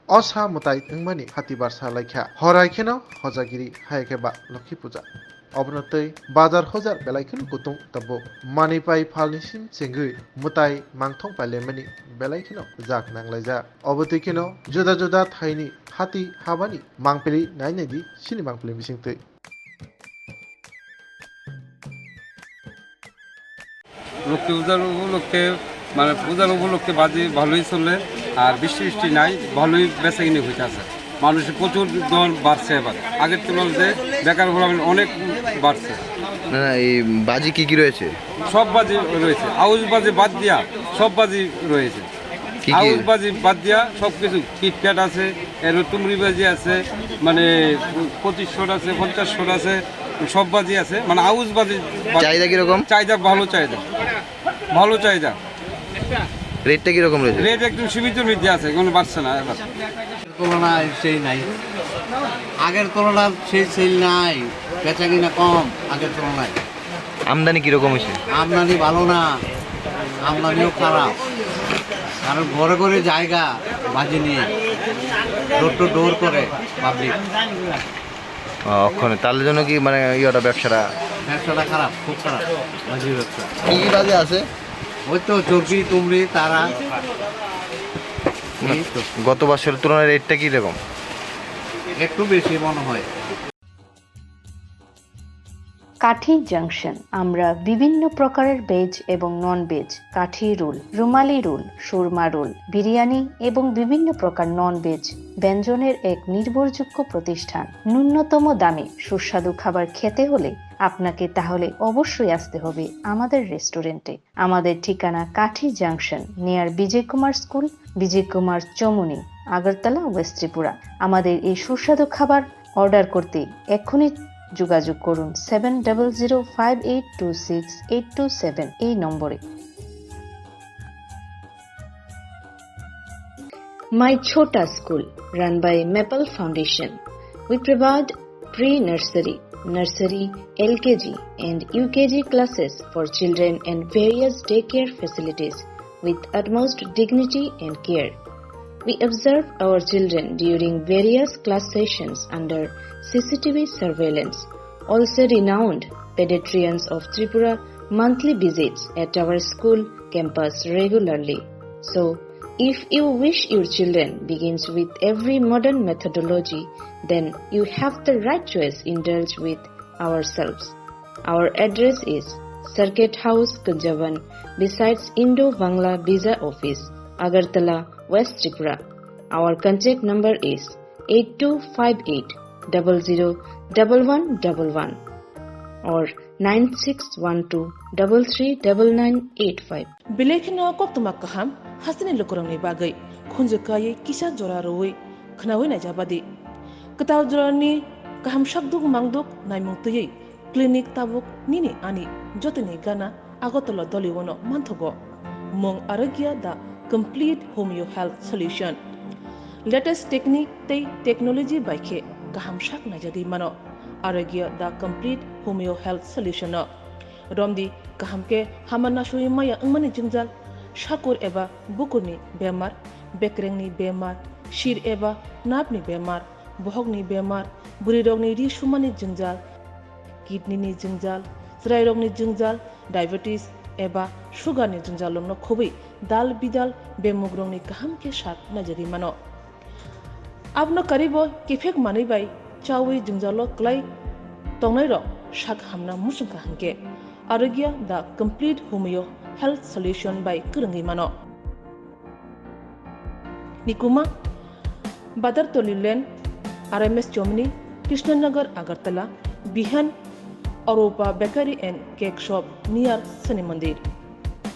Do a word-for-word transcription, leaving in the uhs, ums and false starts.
Osa mwtai wngmani hati barsa laikha. Horai kheno hojagiri, hai khe ba Lokhi Puja. Obono twi bazar hojar belai kheno kutung tabuk. Manwi pai phalni sim chengwi mwtai mangthong pailaimani belai kheno jak nanglaijak. Obo twi kheno juda juda thaini hati habani mangpili nai nai di, sini mangpili bisingtwi. Lakshmi পূজার উপলক্ষে, মানে, পূজার উপলক্ষে বাজি ভালোই চলে, আর বৃষ্টি বৃষ্টি নাই, ভালোই বেচাকিনি হইতাছে। মানুষের প্রচুর দর বাড়ছে এবার, আগের তুলনায় বেকার হলাম অনেক বাড়ছে। না, না, এই বাজি কি কি রয়েছে? সব বাজি রয়েছে, আউশ বাজি বাদ দিয়া সব বাজি রয়েছে। কি কি? আউশ বাজি বাদ দিয়া সবকিছু, কিটক্যাট আছে, এর তুমরি বাজি আছে, মানে পঁচিশ শট আছে, পঞ্চাশ শট আছে, সব বাজি আছে, মানে আউশ বাজি বাদ- চাহিদা কিরকম? চাহিদা ভালো চাহিদা, ভালো চাহিদা। রেটটা কিরকম রয়েছে? রেট একদম সীমিত মধ্যে আছে, কোনো বাড়ছে না এবার। তুলনায় সেই নাই, আগের তুলনায় সেই সেল নাই, বেচা কিনা কম আগের তুলনায়। আমদানি কিরকম হয়েছে? আমদানি ভালো না, আমদানিও খারাপ, কারণ ঘরে ঘরে জায়গা বাজি নিয়ে ডোর টু ডোর করে পাবলিক। ও, ওখানে তার জন্য কি, মানে, ইয়েটা, ব্যবসাটা? ব্যবসাটা খারাপ, খুব খারাপ বাজির ব্যবসা। কি কি বাজি আছে? ওই তো চরকি, তুমরি, তারা। না, এই তো। গত বছরের তুলনায় রেটটা কিরকম? একটু বেশি মনে হয়। কাঠি জাংশন, আমরা বিভিন্ন প্রকারের ভেজ এবং নন ভেজ, কাঠি রোল, রুমালি রোল, সুরমা রোল, বিরিয়ানি এবং বিভিন্ন প্রকার নন ভেজ ব্যঞ্জনের এক নির্ভরযোগ্য প্রতিষ্ঠান। ন্যূনতম দামে সুস্বাদু খাবার খেতে হলে আপনাকে তাহলে অবশ্যই আসতে হবে আমাদের রেস্টুরেন্টে। আমাদের ঠিকানা Kathi junction, near Bijoy Kumar school, Bijoy Kumar Chowmuhani, Agartala, west Tripura. আমাদের এই সুস্বাদু খাবার অর্ডার করতে এক্ষুনি যোগাযোগ করুন seven double zero five eight two six eight two seven এই নম্বরে। My Chhota School, run by Maple Foundation. We provide pre-nursery, nursery, L K G and U K G classes for children and various daycare facilities with utmost dignity and care. We observe our children during various class sessions under C C T V surveillance. Also renowned pediatricians of Tripura monthly visits at our school campus regularly. So, if you wish your children begins with every modern methodology, then you have the right choice. Indulge with ourselves. Our address is Circuit House, Kunjaban, besides Indo-Bangla Visa Office, Agartala, West Tripura. Our contact number is eight two five eight double zero double one double one or nine six one two double three double nine eight five. Belai kheno koktwma kaham hasteni lukurokni bagwi khunju kaiwi kisa jora rwui khnaui naijabadi. Kwtal jorani kaham sakduk mangduk naimung twiwi clinic tabuk nini ani jotoni gana Agartala Doliwono manthogo. Mung Arogya the complete homeo health solution. Latest technique tei technology bai khe kaham sak naijagwi mano Arogya the complete homeo health solution no. Romdi kaham khe hama nasui maya wngmani jwngjal, sakur eba bukurni bemar, bekrengni bemar, sir eba napni bemar, bohokni bemar, bwrwirokni ri sumani jwngjal, kidney ni jwngjal, chwrairokni jwngjal, diabetes eba sugar ni jwngjalrokno khobwi dal bidal bemugrokni kaham khe sak naijagwi mano. Abono karwibo kiphek manwi bai chaui jwngjalo klai tongnairok sak hamna muchungkha hinkhe Arogya the complete homeo health solution bai kwrwngwi mano. Nikuma, Badartoli Lane, R M S Chomni, Krishnanagar, Agartala, Bihan, Arupa Bakery and Cake Shop near Shani Mandir.